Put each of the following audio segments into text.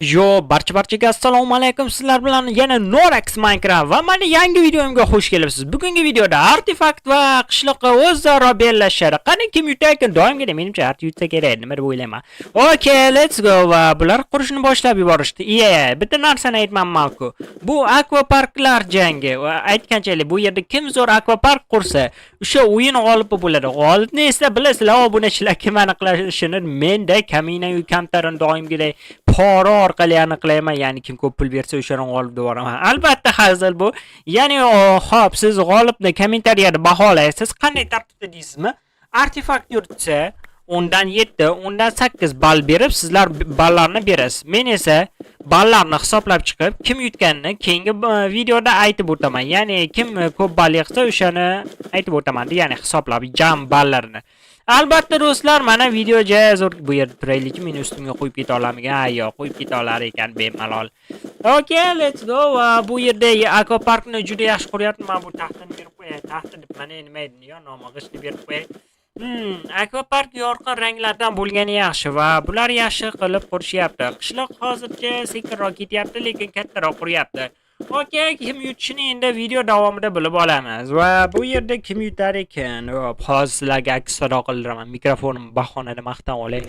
Yo, barcha-barchaga assalomu alaykum. Sizlar bilan yana Norax Minecraft va mani yangi videomga xush kelibsiz. Bugungi videoda artefakt va qishloqqa o'zaro bellashadi. Qani, kim yutar ekan? Doimgidek, menimcha, Arti yutsa kerak, nima deb o'ylayman. Okay, let's go, va bular qurishni boshlab yuborishdi. Iya, bitta narsani aytman ma'qul. Bu akvaparklar jangi va aytganchalik, bu yerda kim zo'r akvapark qursa, o'sha o'yin g'olibi bo'ladi. G'olibni esa bilasizlar, obunachilar kim aniqlashini, menda kamina kamtarin doimgidek pora orqali aniqlayman, ya'ni kim ko'p pul bersa, o'shani g'olib deb yuboraman. Albatta, hazil bu. Ya'ni, xo'p, siz g'olibni kommentariyada baholaysiz. Qanday tartibda deysizmi? Artefakt yuritsa, 10 dan 7, 10 dan 8 ball berib, sizlar ballarni berasiz. Men esa ballarni hisoblab chiqib, kim yutganini keyingi videoda aytib o'taman. Ya'ni kim ko'p ball yig'sa, o'shani aytib o'taman, ya'ni hisoblab jam ballarini. Albatta, do'stlar, mana video juda zo'r. Bu yerda turaylikchi, meni ustimga qo'yib keta olamikan? Ha, yo'q, qo'yib keta olar ekan bemalol. Okay, let's go. Va bu yerda akvaparkni juda yaxshi quryapti. Mana bu taxtani berib qo'yay. Taxta deb mana nima edi? Yo, nomi g'ishtni berib qo'yay. Akvapark yorqin ranglardan bo'lgani yaxshi va bular yaxshi qilib qurishyapti. Qishloq hozircha sekinroq ketyapti, lekin kattaroq quryapti. Okay, kim yutishini endi video davomida bilib olamiz. Va bu yerda kim yutar ekan? Hop, hozir sizlarga aks sado qildiraman. Mikrofonim bahonada maqtab olay.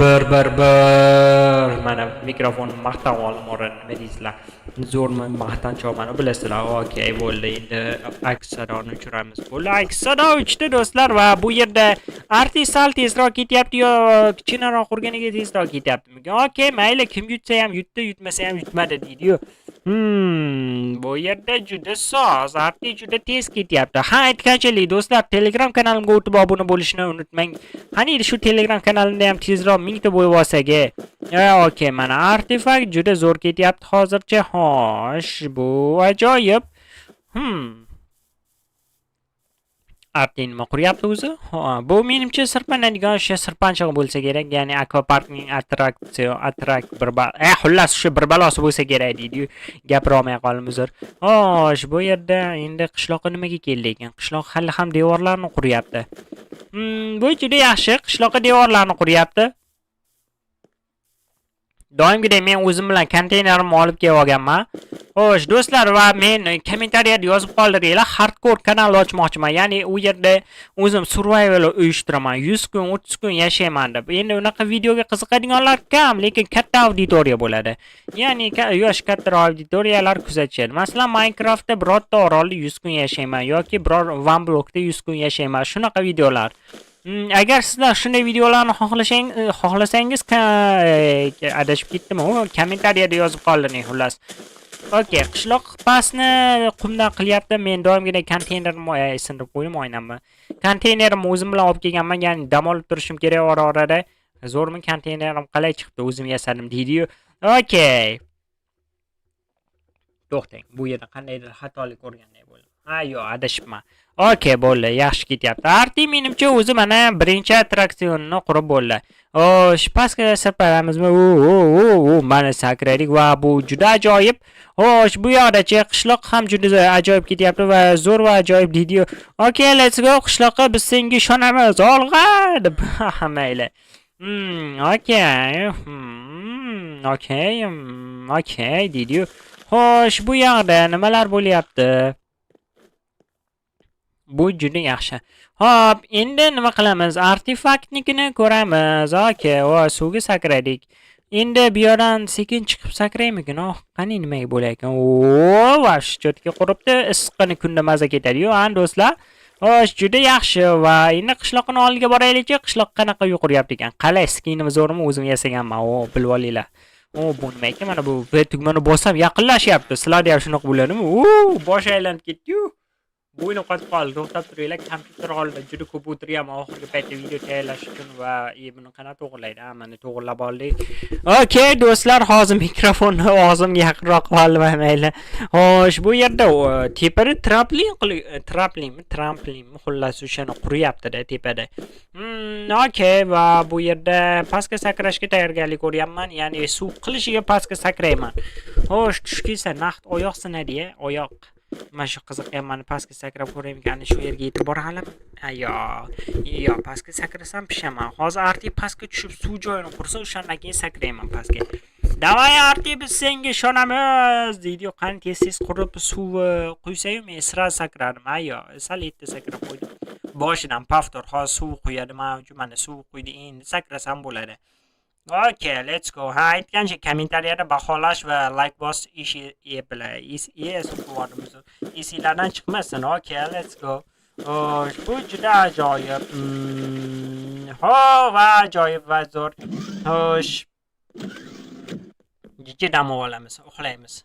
Bir bir bir. Mana mikrofonimni maqtab oldim orada, nima deysizlar? Zo'rmi, maqtanchoqman, bilasizlar. Okay, bo'ldi. Endi aks sadoni o'chiramiz. Bo'ldi, aks sado o'chdi, do'stlar, va bu yerda Arti sal tezroq ketyapti yo kichkinaroq qurganiga tezroq ketyaptimi? Okay, mayli, kim yutsa ham yutdi, yutmasa ham yutmadi deydi-yu. Bu yerda juda soz, Arti juda tez ketyapti. Ha, aytganchalik, do'stlar, Telegram kanalimga o'tib obuna bo'lishni unutmang. Qani shu Telegram kanalimda ham tezroq 1000 ta bo'lib olsak. Okay, mana artefakt juda zo'r ketyapti hozircha. Xo'sh, bu ajoyib. Arti nima quryapti o'zi? Ha, bu menimcha sirpanadigan o'sha sirpanchiq bo'lsa kerak, ya'ni akvaparkning attraksion, attrak bir ba xullas, o'sha bir balosi bo'lsa kerak deydi-yu. Gapira olmay qoldim, uzr. Xo'sh, bu yerda endi qishloqqa nimaga keldi ekan? Qishloq hali ham devorlarni quryapti. Bu juda yaxshi, qishloqqa devorlarni quryapti. Doimgidek men o'zim bilan konteynerimni olib kelib olganman. Xo'sh, do'stlar, va men kommentariyada yozib qoldiringlar, hardcore kanal ochmoqchiman. Ya'ni u yerda o'zim survival uyushtiraman. 100 kun, 30 kun yashayman deb. Endi unaqa videoga qiziqadiganlar kam, lekin katta auditoriya bo'ladi. Ya'ni yosh kattaroq auditoriyalar kuzatishadi. Masalan, Minecraftda birorta orolda 100 kun yashayman yoki biror One Blockda 100 kun yashayman. Shunaqa videolar. Agar sizlar shunday videolarni xohlasangiz, adashib ketdim, u kommentariyada yozib qoldiring, xullas. Okay, qishloq pastni qumdan qilyapti. Men doimgidek konteynerimni sindirib qo'ydim oynamni. Konteynerimni o'zim bilan olib kelganman, ya'ni dam olib turishim kerak ora-orada. Zo'rmi, konteynerim qalay chiqibdi, o'zim yasadim deydi-yu. Okay. To'xtang, bu yerda qandaydir xatolik ko'rganday bo'ldim. Ha, yo'q, adashibman. Okay, bo'ldi, yaxshi ketyapti. Arti menimcha o'zi mana birinchi attraksionni qurib bo'ldi. Xo'sh, pastga sirparamizmi? U, u, u, u, mana sakradik va bu juda ajoyib. Xo'sh, bu yoqdachi, qishloq ham juda ajoyib ketyapti va zo'r va ajoyib deydi-yu. Okay, let's go, qishloqqa, biz senga ishonamiz. Olg'a deb. Mayli. Okay. Okay. Okay deydi-yu. Xo'sh, bu yoqda nimalar bo'lyapti? Bu juda yaxshi. Xo'p, endi nima qilamiz? Artefaktnikini ko'ramiz. Okay, va suvga sakradik. Endi bu yoqdan sekin chiqib sakraymikin? Oh, qani, nimaga bo'lar ekan? O, вообще чётко quribdi. Issiqqina kunda maza ketadi-yu, a do'stlar. Xo'sh, juda yaxshi va endi qishloqni oldiga boraylikchi. Qishloq qanaqa uy quryapti ekan? Qalay, skinimi zo'rmi? O'zim yasaganman. O, bilib olinglar. O, bu nima ekan? Mana bu V tugmani bossam yaqinlashyapti. Sizlarda ham shunaqa bo'ladimi? U, bosh aylanib ketdi-yu. Bo'ynim qotib qoldi. To'xtab turinglar. Kompyuter oldida juda ko'p o'tiryapman oxirgi paytda video tayyorlash uchun va buni qanaqa to'g'rilaydi? Ha, mana to'g'rilab oldik. Okay, do'stlar, hozir mikrofonni og'zimga yaqinroq qilib oldim, mayli. Xo'sh, bu yerda tepada tramplin qilib, tramplinmi, tramplinmi, xullas o'shani quryapti-da tepada. Okay, va bu yerda pastga sakrashga tayyorgarlik ko'ryapman. Ya'ni suv qilishiga pastga sakrayman. Xo'sh, tush kelsa naqd oyoq sinadi, oyoq. Mana shu qiziqyapman, pastga sakrab ko'raymikan, ana shu yerga yetib bora olaman. Yo'q, yo'q, pastga sakrasam pishaman. Hozir Arti pastga tushib suv joyini qursa, o'shandan keyin sakrayman pastga. Давай, Arti, biz senga ishonamiz deydi. Qani, tez tez qurib, suv quysayu, men сразу sakradim. Ayo, sal erta sakrab qo'ydim. Boshidan повтор. Hozir suv quyadi mana uchun, mana suv quydi, endi sakrasam bo'ladi. Okay, let's go. Ha, aytgancha, kommentariyada baholash va like bosish ishi bilan esinglardan chiqmasin. Okay, let's go. Xo'sh, bu juda ajoyib. Ho, va ajoyib va zo'r. Xo'sh. Jichi dam olamiz, uxlaymiz.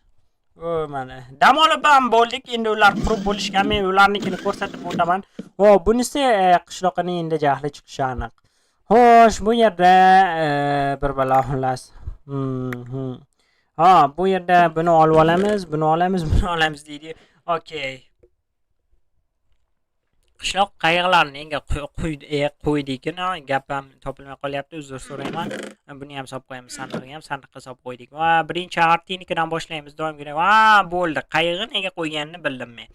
O, mana. Dam olib ham bo'ldik. Endi ular qurib bo'lishgan, men ularnikini ko'rsatib o'taman. Ho, bunisi qishloqining endi jahli chiqishi aniq. Xo'sh, bu yerda bir balo, xullas. Ha, bu yerda buni olib olamiz, buni olamiz, buni olamiz deydi. Okay. Qishloq qayiqlarni enga qo'ydik, gap ham topilmay qolyapti, uzr so'rayman. Buni ham solib qo'yamiz, sandiqni ham sandiqqa solib qo'ydik. Va birinchi Artinikidan boshlaymiz doimgina. Va bo'ldi. Qayig'i nega qo'yganini bildim men.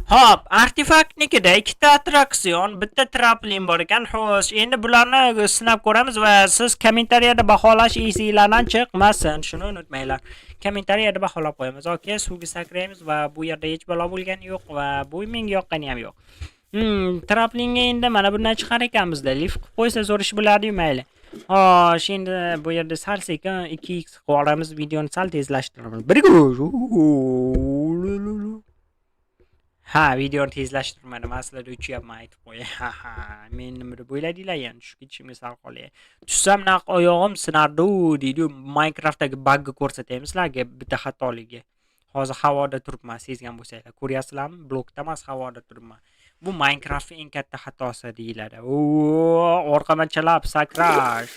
Xo'p, artefaktnikida ikkita attraksion, bitta trampolin bor ekan. Xo'sh, endi bularni sinab ko'ramiz va siz kommentariyada baholash esinglardan chiqmasin. Shuni unutmanglar. Kommentariyada baholab qo'yamiz. Okay, suvga sakraymiz va bu yerda hech balo bo'lgani yo'q va bu menga yoqqani ham yo'q. Trampolinga endi mana bundan chiqar ekanmizda. Lift qilib qo'ysa zo'r ish bo'lardi-yu, mayli. Xo'sh, endi bu yerda sal sekin 2x qilib olamiz, videoni sal tezlashtiramiz. Bir. Ha, videoni tezlashtirmadim. Aslida uchyapman, aytib qo'yay. Ha ha, men nima deb o'yladinglar yani, tushib ketishimga sal qoldi. Tushsam naq oyog'im sinardi-u deydi. Minecraftdagi bagni ko'rsataymi sizlarga, bitta xatoligi. Hozir havoda turibman, sezgan bo'lsanglar. Ko'ryapsizlarmi? Blokda emas, havoda turibman. Bu Minecraftning eng katta xatosi deyiladi. O, orqamachalab sakrash.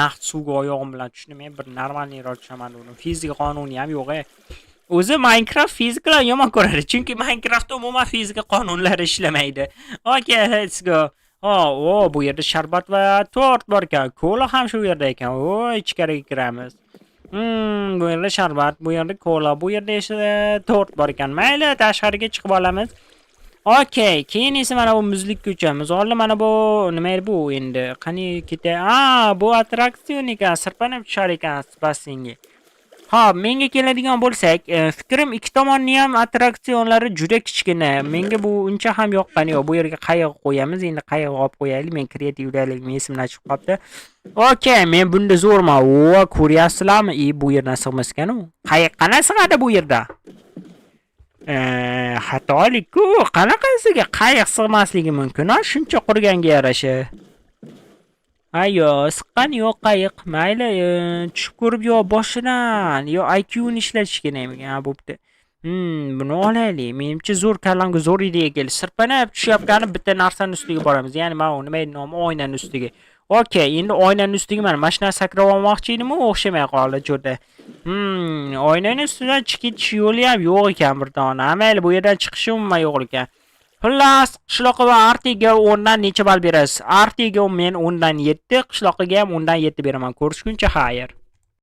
Naqd suvga oyog'im bilan tushdim. Men bir нормальный roq tushaman dedim. Fizika qonuni ham yo'q, e. O'zi Minecraft fizikalarni yomon ko'radi. Chunki Minecraftda umuman fizika qonunlari ishlamaydi. Okay, let's go. Oh, o, bu yerda sharbat va tort bor ekan. Kola ham shu yerda ekan. O, ichkariga kiramiz. Bu yerda sharbat, bu yerda kola, bu yerda esa tort bor ekan. Mayli, tashqariga chiqib olamiz. Okay, keyin esa mana bu muzlikka uchamiz. Oldin mana bu nima edi bu endi? Qani ketay? A, bu attraksion ekan, sirpanib tushar ekan basseynga. Xo'p, menga keladigan bo'lsak, fikrim, ikki tomonni ham attraksionlari juda kichkina. Menga bu uncha ham yoqqani yo'q. Bu yerga qayiq qo'yamiz. Endi qayiq olib qo'yaylik. Men kreativdaligim esimdan chiqib qolibdi. Okay, men bunda zo'rman. O, ko'ryapsizlarmi? I, bu yerdan sig'mas ekan u. Qayiq qanaqa sig'adi bu yerda? Xatolik-ku. Qanaqasiga qayiq sig'masligi mumkin, ha? Shuncha qurganga yarasha. Ayo, siqqani yo'q qayiq. Mayli, tushib ko'rib yo boshidan, yo IQ ni ishlatish kerakmikan? Ha, bo'pti. Buni olaylik. Menimcha, zo'r, kallamga zo'r ideya keldi. Sirpanib tushayotgani bitta narsani ustiga boramiz. Ya'ni mana u nima edi nomi? Oynani ustiga. Okay, endi oynani ustiga mana shunaqa sakrab olmoqchi edim, o'xshamay qoldi cho'da. Oynani ustidan chiqib ketish yo'li ham yo'q ekan bir dona. Mayli, bu yerdan chiqishi umuman yo'q ekan. Xullas, qishloqqa va Artiga 10 dan necha ball berasiz? Artiga men 10 dan 7, qishloqqa ham 10 dan 7 beraman. Ko'rishguncha xayr.